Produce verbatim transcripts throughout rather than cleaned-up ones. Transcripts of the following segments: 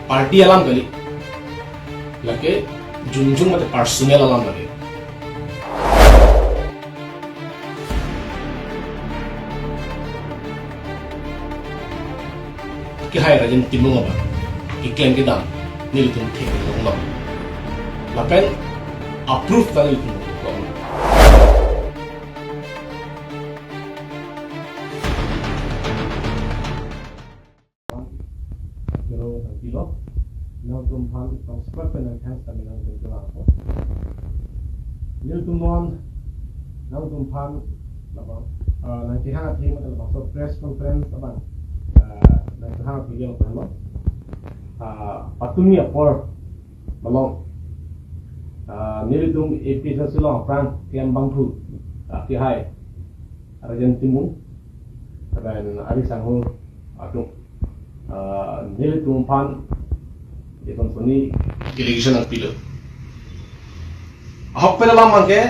Party alam kali. Lake jongjong mate personal alam lake. Kehai Rajen Timung abang keklem kedam nelitum theklong long. Lapen approve ta nelitum long. Pero nangpilo, nangtum aphan tong squad pen nang thanks kami nangtum kelang po. Nelitum non, nangtum aphan, labang, ah, nang kehang athe mate labangso press conference abang, ah, nang kehang athe yang pano. Ah, patumi apor, malom. Ah, nelitum A P H L C along aphrang klem abangphu, ah, kehai Rajen Timung, lapen ari sangho atum, ah, nelitum aphan itum soni delegation nangpilo. Ahokpet alam abangke,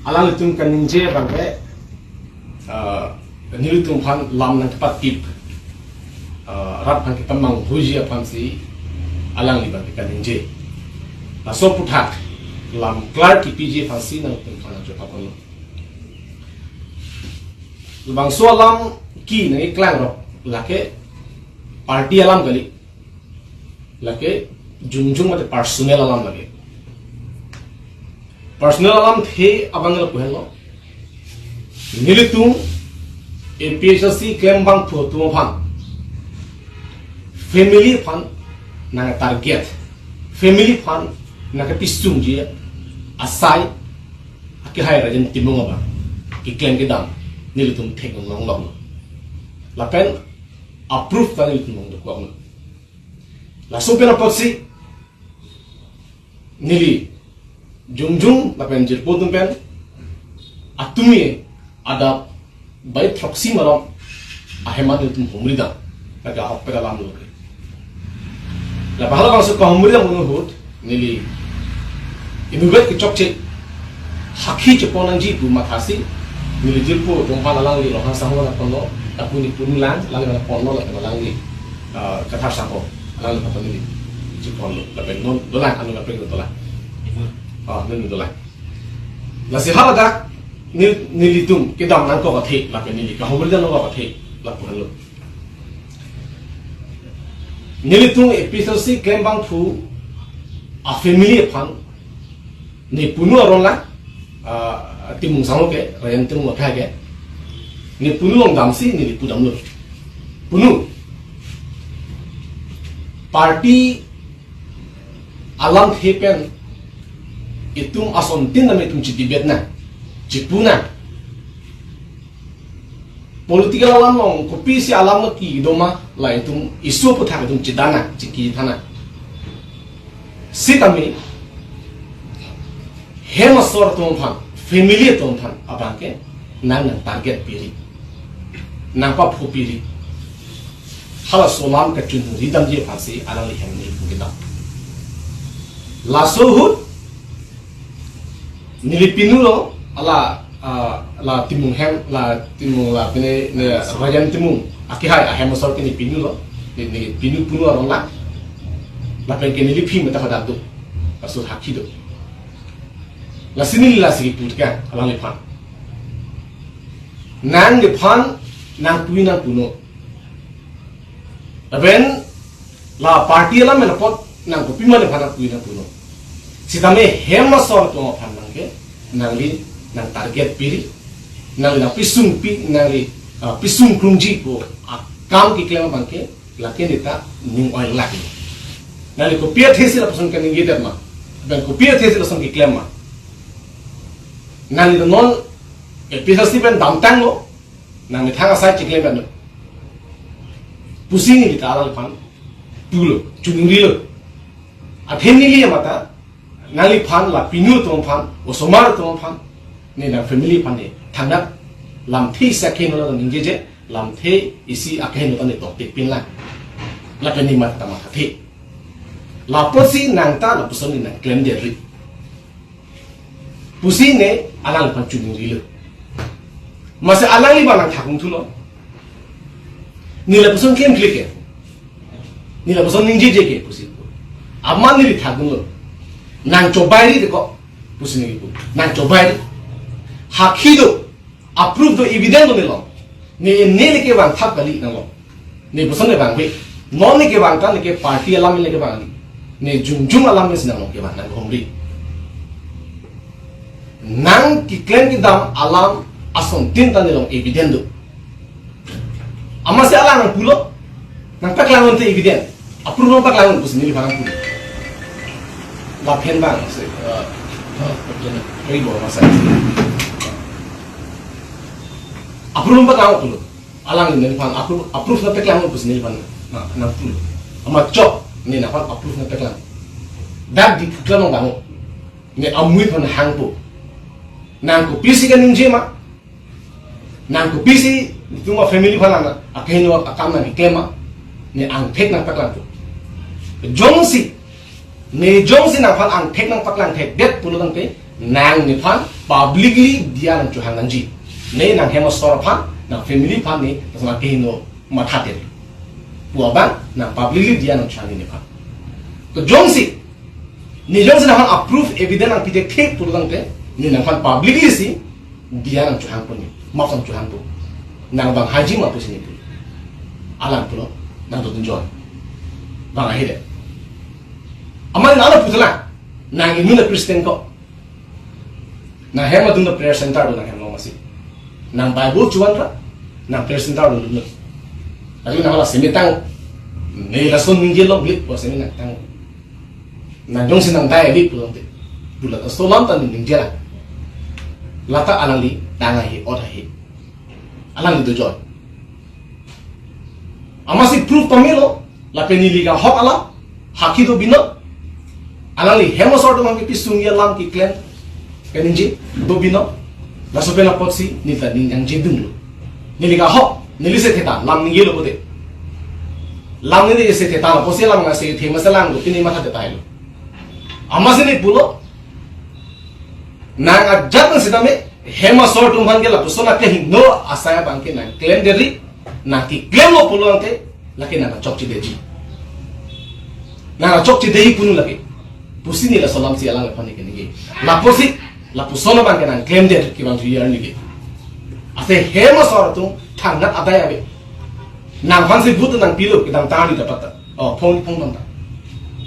alanglitum kaningje abangke, ah, nelitum aphan lam nangkepatip, ah, rat aphan kepamanghuji aphansi alangli abangke kaningje. Laso aphuthak lam klar kepiji aphansi nangtum aphan nangchopapon. Labangso alam ke nangkeklang rok lake party alam kali. Lake jongjong mate personal alam lake. Personal alamthe abang lapu henlo. Nelitum A P H L C klem abangphu atum aphan, family aphan nang target, family aphan nang kepisungji asai, akehai Rajen Timung abang keklem kedam nelitum theklong long. Lapen approve ta nelitum long dokok. Laso pen apotsi neli jongjong lapen jirpo atum pen atumi adap bai throksi malom ahem an nelitum humridam, lake ahokpet alam lo. Lapen halabangso kahumridam ahut neli inutvet kechokche hakhi chepon nangji pu mathasi neli jirpo atum aphan alangli Ronghang sangho nangponlo, lapu ne punu lang, alangli nangponlo, lapen alangli, ah, Kathar sangho, alangli aphan neli cheponlo, lapen non dolang, anu lapen dolang. Ah, non dolang. Lasi haladak nel-, nelitum kedam nangkok athe, lapen neli kahumridam nangkok athe, lapu henlo. Nelitum A P H L C klem abangphu a family aphan ne punu aron lang, ah, Timung sangho ke, Rajen Timung akhai ke, ne punu along damsi neli pudamlo. Punu. Party alamthe pen itum asontin name itum chedebate nang, chepu nang. Political alam along kopisi alam lo kedo ma, la itum issue aphuthak itum chedan nang, chekithan nang. Sitame hem asor atum aphan, family atum aphan abangke nang nang target piri, nang paphu piri. Halaso alam kachunri damji aphansi alangli hem neli phu kedam. Laso ahut neli pinulo, ala, ah, la Timung hem, la Timung, la pine, ne, Rajen Timung akehai ahem asor ke neli pinulo, ne, neli pinu punu aron lang. Lapen ke neli phi meta hadak do, laso hakhi do. Lasi neli lasi kipu ke alangliphan, nangliphan nangpui nangpunon. Lapen la party alam pen apot nang kopima nephan nangpui nangpunon. Sitame hem asor atum aphan abangke nangli nang target piri, nangli nang pisung pi, nangli, ah, pisung krungji pu akam keklem abangke lake neta ning oi lake. Nangli kopi athesi lapuson kaningjedet ma, lapen kopi athesi lapuson keklem ma. Nangli non A P H L C pen damtanglo, nang methang asai cheklem pen pusi neli ta alangliphan pulo, chuningrilo. Athe neli mata nangliphan, la pinu atum aphan, osomar atum aphan, ne nang family aphan ne thangnat lamthe isi akeheno nangji je, lamthe isi akeheno ta ne toktik pin lang. Lapen ne mata mathathe. Lapusi nang ta lapuson ne nang klemdet ri pusi ne alangliphan chuningrilo. Masi alangli abang nang thakung thulo. Ne lapuson klemkle ke. Neli lapuson ningjeje ke pusi pu. Amat neli thakdunlo. Nang chobairi de ko pusi neli pu. Nang chobairi. Hakhi do, a-proof do, evidence do nelong. Ne, ne le kevang thap kali nanglo. Ne puson ne vangve. Non ne kevang ta ne ke party alam ne kevang kali. Ne jongjong alam ne si nanglo kevang nang homri. Nang keklem kedam alam asontin ta nelong evidence do. Amatsi alang nangpulo, nangpaklang unte evidence. A-proof nangpaklang un pusi neliphan nangpulo. Lapen bang si, eh, eh, ri bo masa. A-proof nangpaklang pulo. Alang neliphan a-proof, a-proof nangpaklang un pusi neliphan nang, nangpulo. Amat chok, ne nangphan a-proof nangpaklang. Dak di keklang nang bango. Ne amui aphan hangpo. Nang kopisi kaningje ma? Nang kopisi itum a-family aphan nang akehingno akam nangkeklem ma? Ne angthek nangpaklangpo. Jongsi, ne jongsi nangphan angthek nangpaklang thekdet pulo tangte, nang nephan publicly diya nangchohang nangji. Ne nang hem asor aphan, nang family aphan ne, lason akehingno mathadet pu abang, nang publicly diya nangchohang nephan. To jongsi, ne jongsi nangphan a-proof evidence nangpi thekthe pulo tangte, ne nangphan publicly si diya nangchohangpo ne, map nangchohangpo. Nang bang haji ma pusi ne pu. Alang pulo, nang dodun joy. Bang ahi de. Amat nang lapu tela. Nang imun a-Christian ko. Nang hem adun do prayer center do nang hem along masi. Nang Bible chuan ra, nang prayer center do dun. Tapi nang hala semi tang, ne lason ningje longlit po semi nang tang. Nang jongsi nang dai lit pulo te. Pulo ta solam ta ningje la. Lata alangli tang ahi, ot ahi. Alangli do joy. Amatsi proof pamelo, lapen neli kahok alam, hakhi do binong. Alangli hem asor atum aphan kepisung alam keklem kaningje do binong. Laso pen apotsi neli ta ning nangjedunglo. Neli kahok, neli se theta, lam ningjelo pote. Lam neli se theta, apotsi lam nang se thema se lam do, pini matha theta lo. Amatsi ne pulo, nang ajat nang sitame, hem asor atum aphan ke lapuson akehingno asai abang ke nangklemdet ri, nangkeklemlo pulo tangte, lake nang chokchedetji. Nang chokchedetji punu lake. Pusi ne laso alam si alangliphan ne keningje. Lapusi, lapuson abang ke nangklemdet kevang thu yar neke. Ase hem asor atum thangnat adai ave. Nangphan si vote nangpilo, kedamtang ni dapat ta. Oh, phong phong nang ta.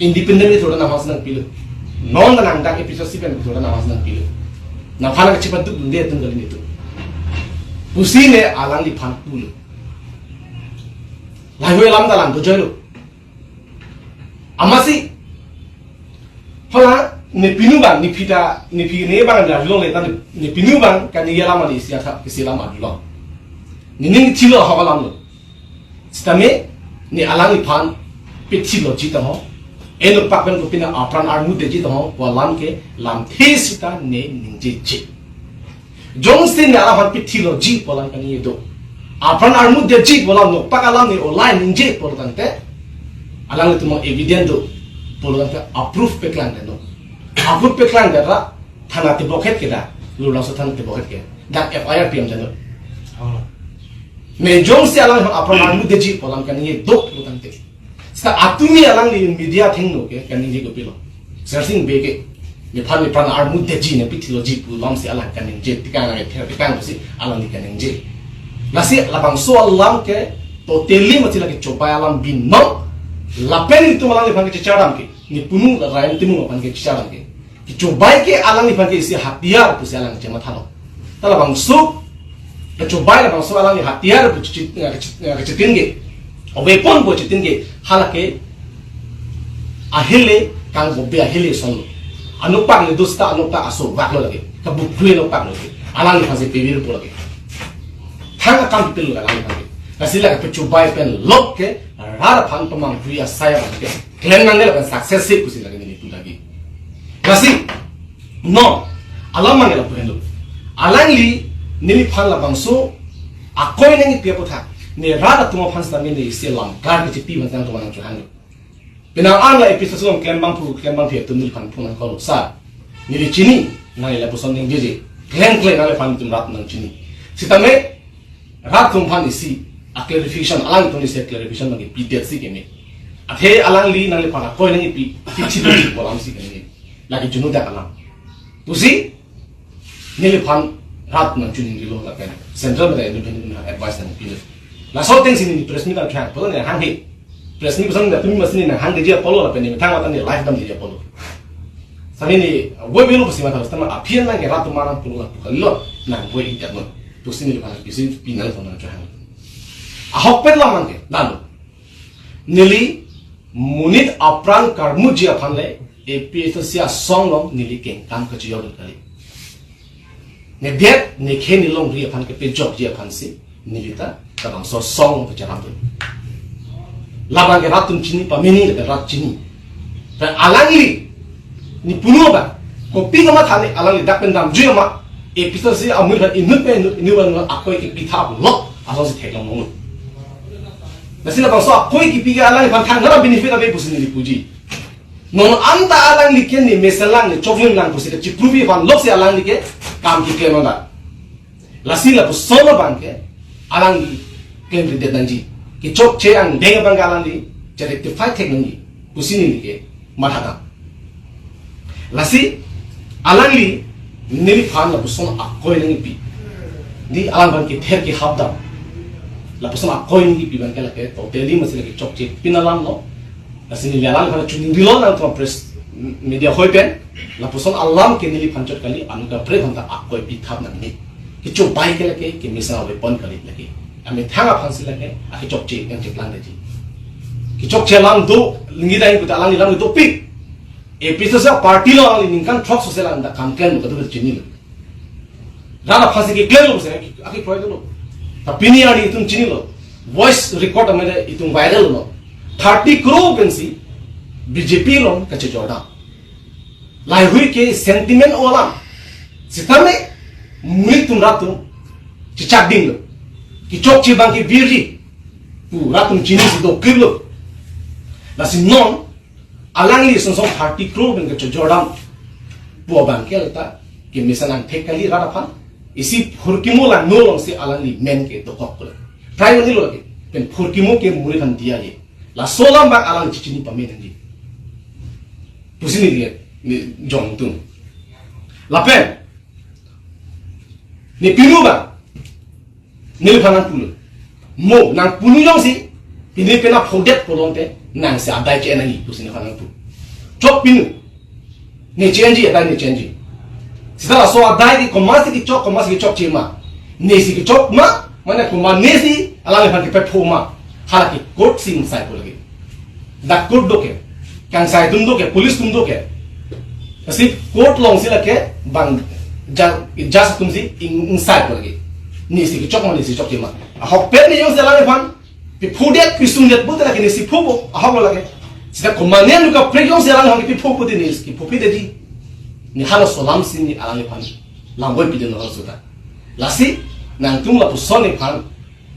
Independent ni thoda nangphan si nangpilo. Non ta nang dak episode si pen thoda nangphan si nangpilo. Nangphan nangchepadukdunde atum kali netum. Pusi ne alangliphan pulo. Lahai hui alam ta lang dojoilo. Amatsi, hala, ne pinu abang, ne phi ta, ne phi ne abang ne arjulongle ta ne, ne pinu abang, kaningje alam ali isi atha, isi alam arjulong. Nening thilo ahok alam lo. Sitame, ne alangliphan, pithilotji ta ho. Eno pak pen kopine apran armutdetji ta ho, pu alam ke, lamthe sita ne ningjeje. Jongsi ne alangliphan pithilotji pu alam kaningje do. Apran armutdetji pu alam nokpak alam ne olai ningje pulo tangte. Alanglitum evidence do pulo tangte a-proof paklangdetnon. A-proof paklangdet ra thana tebokhet ke dak. Lurlangso thana tebokhet ke. Dak F I R pidamdetnon. Oh. Ne jongsi alangliphan apran armutdetji pu alam kaningje do pulo tangte. Sita atumi alangli media athengno ke kaningje kopilo. Sersing Bey ke, nephan nepran armutdetji ne pithilotji pu alam si alang kaningje, tekang ai ther tekang si alangli kaningje. Lasi labangso alam ke totally mati lake chobai alam binong, lapen itum alangliphan ke chechardam ke, ne punu la Raim Timung aphan ke chechardam ke. Kechobai ke alangliphan ke isi hatiar pusi alang chemathalo. Ta labangso, kechobai labangso alangli hatiar pu chichi-, eh, kechi-, eh, kechitin ke. A weapon pu chitin ke. Halake ahele kangbobe ahele ason lo. Anokpak le do sita anokpak aso vak lo lake. Kabukhui anokpak lo lake. Alangliphan si pevir po lake. Thang akam pipil lo alangliphan ke. Lasi lake pechobai pen lok ke rat aphan pemanghui asai aphan ke. Klem nangne lapen success si pusi lake neli pu lagi. Lasi, non, alam mangge lapu henlo. Alangli, neliphan labangso, akoi nangkepi aphuthak. Ne rat atum aphan sitame ne isi lam kar kechipi aphan sang atum nangchohanglo. Penang an la episode along klembang phu, klembang phi atum neliphan phone nangkoklo, sir. Neli chini, nang lapuson ningjeje. Klem klem nangliphan itum rat nangchini. Sitame, rat atum aphan isi, a-clarification, alangtum isi a-clarification nangkepidet si keme. Athe alangli nangliphan akoi nangkipi, kithi lo si pu alam si kali. Lake junu dak alam. Pusi, neliphan rat nangchoningri lo lapen Central Media Union advice nangpi lo. Laso ateng si neli press meet nangkehang apotlo, neli hanghe. Press meet puson neli tumi masi neli nanghangdeji apotlo lapen neli methang matan neli live damdeji apotlo. Sami neli, voi velo pusi matha, sitame aphi an nangke rat atum aphan pulo lapu kali lo, nang voi idak lo. Pusi neliphan pisi pinal ko nangkehang. Ahokpet alam nangke, lalo. Neli monit apran karmuji aphan le, A P H L C asong along neli kengkam kachiyok kali. Nedet, nekhe, nelongri aphan kepejokji aphan si, neli ta, labangso asong along kacheram dun. Labang ke rat atum chini, pamini ke rat chini. Pen alangli, neli pulo ba, kopi kamatha ne alangli dak pen damjui ma, A P H L C amul aphan inut pen inut, inut pen inut akoi kepithap lo, asonsi theklong mong. Lasi labangso akoi kipi ke alangliphan thang hara benefit ave pusi neli puji. Non anta alangli ke ne mesenlang ne choklim lang pusi kachiprupi aphan loksi alangli ke kam keklem nang. Lasi lapuson abang ke alangli klemkledet nangji. Kechokche angdeng abang ke alangli che rectify thek nangji pusi neli ke matha dam. Lasi alangli neliphan lapuson akoi nangkipi. Di alangphan kether kehap dam. Lapuson akoi nangkipi abang ke lake totally masi lake chokche pin alam lo. Lasi neli alangliphan choningri lo nangtum press media hoi pen. Lapuson alam ke neliphan chot kali, anut kaprek aphan ta akoi pithap nangne. Kecho bai ke lake, kemesen a-weapon kali lake. Amethang aphan si lake, akechokche yang cheklang daji. Kechokche alam do, lingi dai kuta alangli alam dopik. A P H L C party along alangli ningkan throksi alang dak kam klem kado chinilo. Rat aphan si keklem lo pusi, aki, aki kroidunlo. Ta pini arni itum chinilo. Voice record amene itum viral lo. Thirty crore pensi B J P along kachejor dam. Laheihui ke sentiment alam. Sitame monit atum rat atum chechak dinglo. Kechokche abang ke virji pu rat atum chinisi dokliplo. Lasi non alangli song song thirty crore pen kachejor dam pu abang ke lata kemesen angthek kali rat aphan. Isi phurkimo langno alongsi alangli men ke dokok pulo. Primary lo ke pen phurkimo ke monit aphan diya ye. Laso alam abang alang chichini pame nangji pusi neli ke, neli jongtung. Lapen neli pinu abang neliphan nangpulo. Mo, nang punu jongsi, pini pena phodet pulote, nangsi adai che-en nangji pusi neliphan nangpu. Chok pinu. Ne che-enji, adai ne che-enji. Sita laso adai ke komatsi kechok, komatsi kechokche ma. Nesi kechok ma, mane komat nesi, alangliphan kepepho ma. Hala ke court si ingsai po lagi. Dak court do ke, kangsai atum do ke, police atum do ke. Lasi court alongsi lake bang ja-, judge atumsi ing-, ingsai po lagi. Nesi kechok ma, nesi chokche ma. Ahokpet ne jongsi alangliphan piphudet, pisungdet pute lake nesi phupo, ahok lo lake. Sita komat ne anut kaprek jongsi alangliphan kipipho pute nesi kiphopi detji. Ne halaso alamsi ne alangliphan lam voi pidun halaso ta. Lasi nangtum lapuson neliphan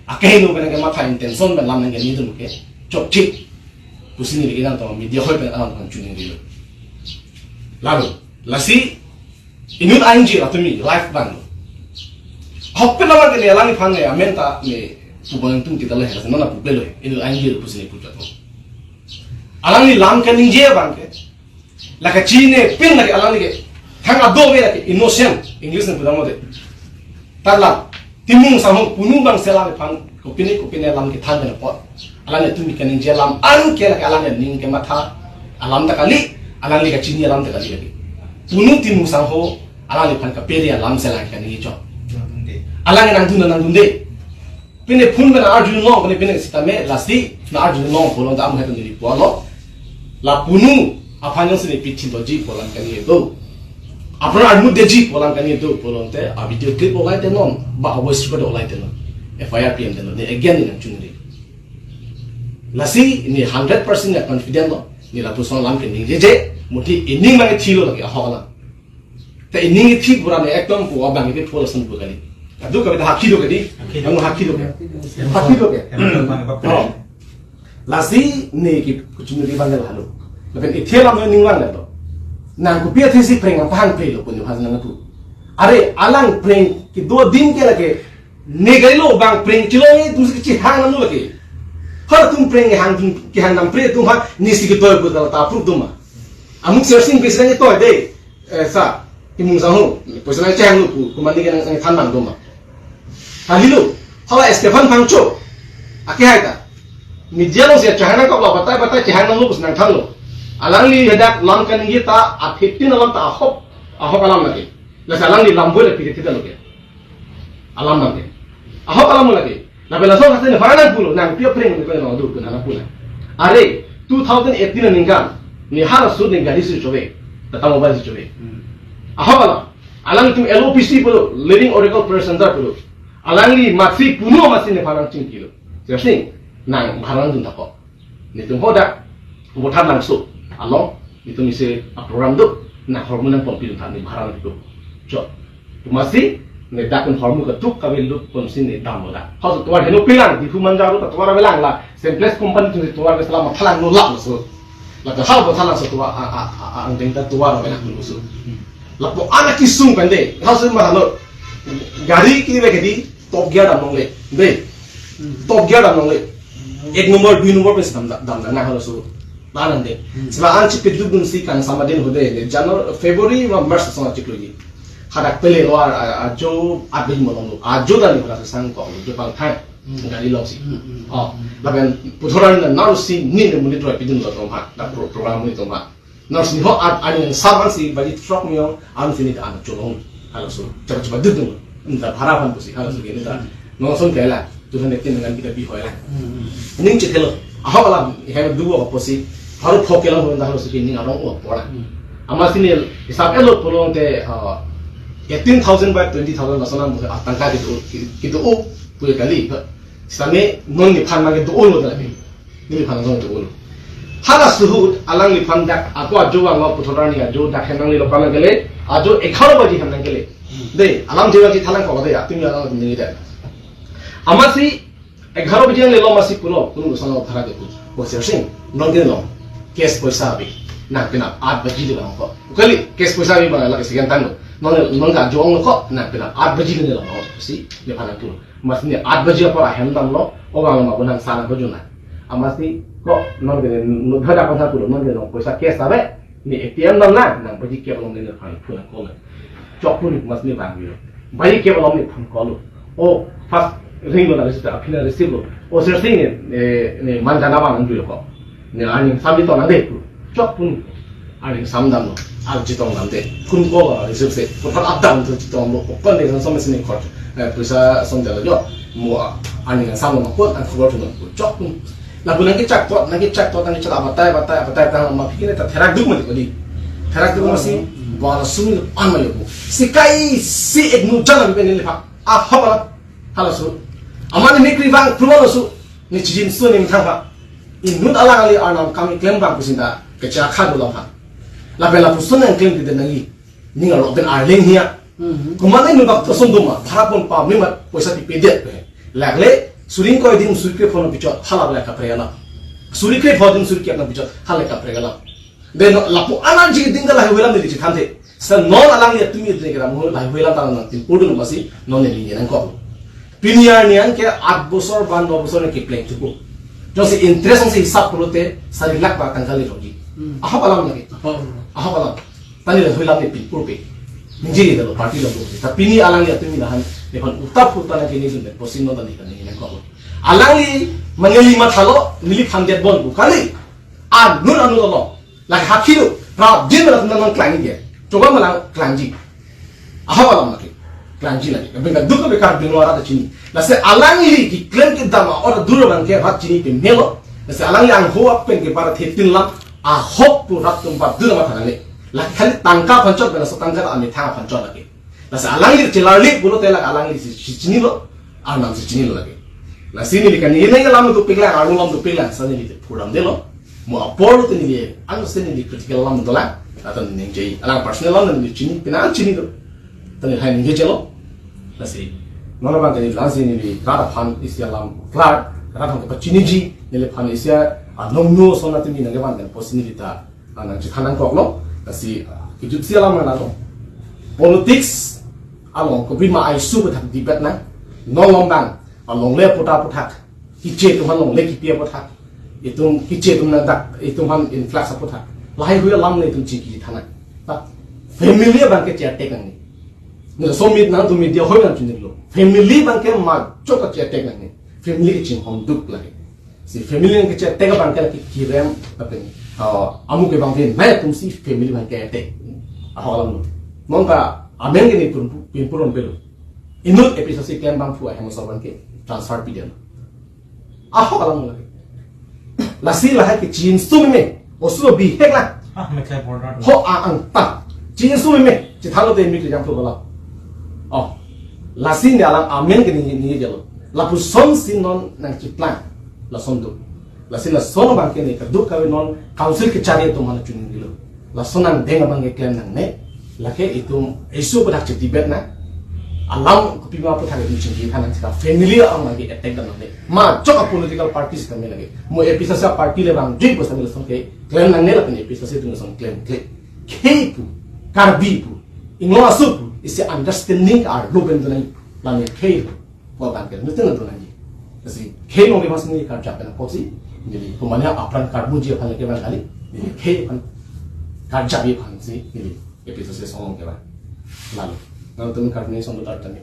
akehingno pen nangkematha, intention pen lam nangkeningjedun ke chokche pusi neli ke nangtum media hoi pen alangphan choningrilo. Lalu, lasi inut angjir atumi live abang lo. Ahokpet abang ke ne alangliphan ne amen ta ne pu abang tum kita lo he, lasi non apu pelo he, inut angjir pusi ne pu chot lo. Alangli lam keningje abang ke, lake chinine pin lake alangli ke. Thang ado ave lake innocent, English nangpudam mode. Tarla, Timung Sanghong punu abang si alangliphan kopine kopine alam kethan pen apot, alanglitum keningje alam an ke lake alangli aning kematha alam ta kali, alangli kachini alam ta kali lake. Punu Timung Sanghong alangliphan kapere alam si alang keningje chot. Alang nangdun nangdunde. Pine phone pen arjulong, pine pine sitame lasi nang-arjulong pulote amu hetu neli pulo. La punu aphan jongsi ne pithilji pu alam kali do. Apran armu deji pu alam kali do pulote a video clip olai tenon, ba a voice record olai tenon. F I R P M tenon, ne again ne nangchunri. Lasi ne hundred percent ne confident lo, ne lapuson alam keningjeje, mati ining mangthilo lake ahok alam. Te ining ithi pura ne ekdom pu abang ipipho lason pu kali. Adu kabe ta hakhi do kali. Hakhi do. Kamu hakhi do ke? Hakhi do ke? Emang abang apa? Oh. Lasi ne ke kuchum di bang halo. Lapen ithi alam ne ning bang lo. Nang kopi athesi prank aphan prank lo pun hal nangpu. Are alang prank kedo adim ke lake. Ne kali lo bang prank chilo ne tumsi kachihang nang lo lake. Halatum preng kehang, kehang dam pre atum ha nisi ketoi pu ta ta approve doma. Amuk Sersing President ketoi de. Eh, sa, imung sang ho, poisa nangchehang lo pu, komat ne ke nang, nangthan nang doma. Hali lo, hala Stephen Phangcho, ake hai ta. Media alongsi chehang nangkok lo, batai batai chehang nang lo, pusi nangthan lo. Alangli hadak lam kaningje ta, a fifteen alam ta ahok, ahok alam lake. Lasi alangli lam boi la piti tita lo ke. Alam nang ke. Ahok alam lake. Lapen laso haste nephan nangpulo, nang pia preng ne ko nang dur ko nang pulo. Are, two thousand eighteen aningkan, ne halaso ne gari si chove, Tata Mobile si chove. Hmm. Ahok alam. Alangtum L O P C pulo, Living Oracle Prayer Center pulo. Alangli matsi puno matsi nephan nangchingkilo. Sersing, nang bhara nangdun thakok. Netum hadak, Vothatlangso along, netum isi a program do, nang hormu nangponpi dun tha, ne bhara nangpidun. Chok. Pu masi, ne dak un hormu ketuk kave lut ponsi ne damlo dak. Halaso tovar heno pelang, Diphu Manja ro ta tovar avelang la, Simplex company atum si tovar ke sela mathalang no lak laso. Lapen hal Vothatlangso tovar, a, a, a, a, angdeng ta tovar avelang laso. Lapu anak kesung pen de, halaso ma lo, gari kiri ve kedi, top gear dam longle. De. Hmm. Top gear dam longle. Hmm. Ek number, dui number pen si dam, dam, dam nang halaso. Lalang de. Hmm. Sila an chipiduk dunsi kangsam adin hode. De January, February, ma March asong achiklo ji. Hadak pele lo a, a, ajo abin molong lo. Ajo dali hadak sang kok lo. Jo pangthang. Hmm. Gari longsi. Hmm, hmm. Oh, lapen puthot arni na narusi ne ne monit roi pidun lo atum ha. Dak pro-, program monit atum ha. Nors ni ho at ani yang saman si baji trok ni ho, an sini ta an cholong. Halaso, cepat-cepat dudung. Nta bhara aphan pusi, halaso ke nta. Nongson kela, Tuhan yakin dengan kita bihoi la. Hmm. Ning chethelo. Ahok alam, hai dua pusi, baru phok kelang ho nta halaso ke ning arong o pola. Hmm. Amat sini, hisap elo pulo te, ah, eighteen thousand by twenty thousand laso nang, ah, tangka gitu, gitu, oh, punya kali. Sami non nephan ma ke do-o lo tadi. Neliphan ma do-o lo. Halaso ahut alangliphan dak ako ajo vang lo puthot arni ajo dak hem nanglelo pu nangkele, ajo egharo baji hem nangkele. De, alam jiwa ki thalang kok de, atum ya alam atum ni de. Amatsi egharo baji nanglelo amatsi pulo, kunu sang lo bhara de pu. Bo Sersing, non ke lo. Cash poisa ave. Nang penap aat baji le vang kok. Kali, cash poisa ave bang lake second time lo. Non, non ka ajo vang lo kok, nang penap aat baji le vang kok. Si, nephan nangpu. Amatsi ne aat baji apor ahem damlo, o vang ma bo nang sana bajuna. Amatsi ko non ke ne, no dhada kon tha pulo, non ke ne poisa cash ave, ne A T M dam nang, nang baji kep along ne nephan phone call. Chok pu ne amatsi ne vang yo. Baji kep along ne phone call lo. O first ring lo na receive, aphi na receive lo. O Sersing ne, ne, ne man jana vang nang juyo ko. Ne arni sam di tong nang de. Chok pu ne. Arni sam damlo. Ar chetong dam de. Phone call lo receive se. Puthot up down to chetong lo. Kon de sam sam sini khot. Eh, poisa som jalo jo. Mo arni sam lo ko an khobor thun lo. Chok pu ne. Lapu nangkechak tot, nangkechak tot, nangkechak abatai, abatai, abatai, tang ma phikine ta therak duk mali kodi. Therak duk masi, bala sumi lo an mali ko. Sikai si ek nu jana bipen ne pha. Ah, hop ala. Halaso. Amat ne mikri vang, pruman laso. Ne chijin su ne methang pha. Inut alangli arnam kami klem bang pusinta, kechakha do lam pha. Lapen lapuson nangklem di den nangji. Ning arlo pen arleng hia. Mhm. Komat ne nubak person doma, bhara ponpa memat poisa pipedet pe. Lagle, suri ingkoi adim suri krephon pichot, hala le kaprek alam. Suri krephon adim suri kep nangpichot, hala le kaprek alam. De non lapu anan ji ding lahai hulam neli chethanthe. Sa non alangli atum idre kera mo lahai hulam ta nangpinpur dun amatsi, non neli nangkok. Pini arni an ke aat bosor ban do bosor ne kepleng chuku. Jongsi interest si hisap pulote sari lakh ba tangka le jogi. Hmm. Ahok alam lagi. Ahok. Ahok alam. Ta neli lahai hulam ne pinpur pe. Ningje de lo party lo. Ta pini alangli atum ne han nephan utap utap nangkeni dun posin non ta neli kan nangkok. Alangli mangeli mathalo neliphan det bon bu kali. Anun anun lo. Lake hakhi lo, rap din malam nang klangji. Coba malam klangji. Ahok alam lake. Klangji lake. Bengka duk bengka dun wara ta chini. Lasi alangli keklem kedam a-ot adur abang ke rat chini pen melo. Lasi alangli angho apen ke bar thetin lam. Ahok pu rat atum bar dun amat thanang le. Lake khali tangka aphan chot, bela so tangka ta amethang aphan chot lake. Lasi alangli chelarli pulote lake alangli si, si chinilo, arnam si chinilo lake. Lasi neli kan neli alam dopiklang, arlo alam dopiklang, sa neli pudam delo. Mo apor te neli, ano se neli critical alam dolang, atan neli jai, alang personal alam neli chini, pina chini do. Ta neli hai neli jelo. Lasi, non abang te neli lasi neli rat aphan isi alam klar, rat aphan kepachiniji, neliphan isi anong no sona te neli nangkevan dan posi neli ta. Ah, nangchethan nangkoklo, lasi, ah, kejutsi alam nang lo. Politics along kopima ai su bethak debate nang, non along bang, along le puta puthak. Keche atum aphan longle kipi apot ha. Itum keche atum nangdak, itum aphan influx apot ha. Lahai hui alam nangtum chingki tha nang. Ta family abang ke che-attack nangne. Nangtum so mit nangtum media hoi nang chunilo. Family abang ke majok ka che-attack nangne. Family ke chinghon duk lake. Si family abang ke che-attack abang ke lake kirem apa ni. Ah, amu ke abang ke nangtum si family abang ke attack. Ahok alam lo. Non ta amen ke nangtum pin pur-, pinpur-on pelo. Inut A P H L C klem abangphu ahem asor abang ke transfer pidetlo. Ahok alam lake. Lasi lahai ke chinsu meme. Oso bihek la. Ah, mekhai border. Ho a angta. Chinsu meme. Chithalo te mi ke jam tu bala. Oh. Lasi ne alam amen ke ni ni jalo. Lapuson si non nangchiplang. Lason tu. Lasi lason abang ke ne kaduk kave non council kechari atum aphan chunilo. Lason angdeng abang ke klem nangne. Lake itum issue apot dak che-debate nang. Alam kopi ma apot dak itum chingki tha nang sita family abang ke attack dam nangne. Majok a political party sitame lake. Mo A P H L C party le abang jui ko sitame lason ke klem nangne lapen A P H L C atum lason klemkle. Khei pu, Karbi pu, Inglong aso pu, isi understanding arlo pen tu nang lame khei pu. Ko abang ke nuttin na tu nangji. Lasi khei along ke mas ni karjap pen apotsi. Neli komane apran karbuji aphan lake abang kali. Neli khei aphan karjapji aphansi. Neli A P H L C asong along ke abang. Lalo. Nangtum karni song tu tartani.